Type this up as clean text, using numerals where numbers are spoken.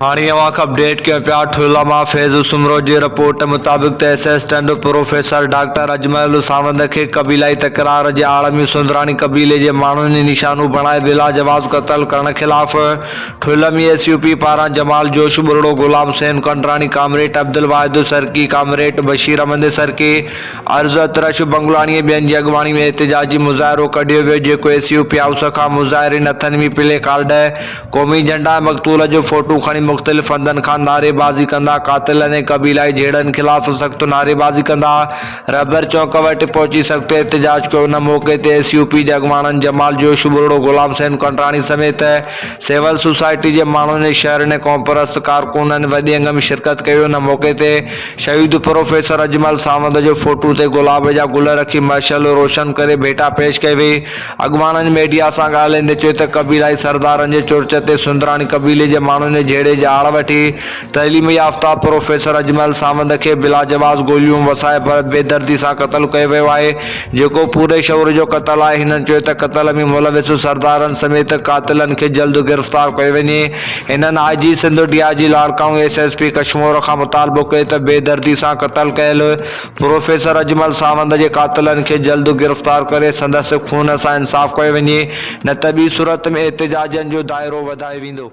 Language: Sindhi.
هاڻي اوهان کي اپڊيٽ ڪيون پيا ٺل مان فيض سومرو جي رپورٽ مطابق ته assistant professor doctor Ajmal Sawand کي قبيلائي تڪرار جي آڙ ۾ سندراڻي قبيلي جي ماڻهن نشانو بڻائي بلاجواز قتل ڪرڻ خلاف ٺل ۾ ايس يو پي پاران جمال جوش ٻرڙو، غلام حسين ڪنڊراڻي، ڪامريٽ عبدالواحد سرڪي، ڪامريٽ بشير احمد سرڪي، عرض اطرش بنگلاڻي ۽ ٻين جي اڳواڻي ۾ احتجاجي مظاهرو ڪڍيو ويو جيڪو ايس يو پي هائوس کان مظاهرين هٿن ۾ پلي ڪارڊ قومي جهنڊا ۽ مقتول جو فوٽو کڻي مختلف هنڌن کان نعريبازي ڪندا قاتلن ۽ قبيلائي جهيڙن خلاف سخت نعريبازي ڪندا رهبر چونڪ وٽ پهچي سخت احتجاج ڪيو ان موقعي تي ايس يو پي جي اڳواڻن جمال جوش ٻرڙو غلام حسين ڪنڊراڻي سميت سول سوسائٽي جي ماڻهن ۽ شهرين ۽ قومپرست ڪارڪنن وڏي انگ ۾ شرڪت ڪئي ان موقعي تي شهيد پروفيسر اجمل ساوند جو فوٽو تي گلاب جا گل رکي مشعل روشن ڪري ڀيٽا پيش ڪئي وئي اڳواڻن ميڊيا سان ڳالهائيندي چيو ته قبيلائي سردارن جي چرچ تي سندراڻي قبيلي جي ماڻهن جي جهيڙي جي آڙ وٺي تعليم يافته پروفيسر اجمل ساوند کي بلاجواز گوليون وسائي بيدردي سان قتل ڪيو ويو آهي جيڪو پوري شعور جو قتل آهي هنن چيو ته قتل ۾ ملوث سردارن سميت قاتلن کي جلد گرفتار ڪيو وڃي هنن I G Sindh D I G Larkana S S P Kashmore کان مطالبو ڪيو ته بيدردي سان قتل ڪيل پروفيسر اجمل ساوند جي قاتلن کي جلد گرفتار ڪري سندس خون سان انصاف ڪيو وڃي نه ته ٻي صورت ۾ احتجاجن جو دائرو وڌايو ويندو.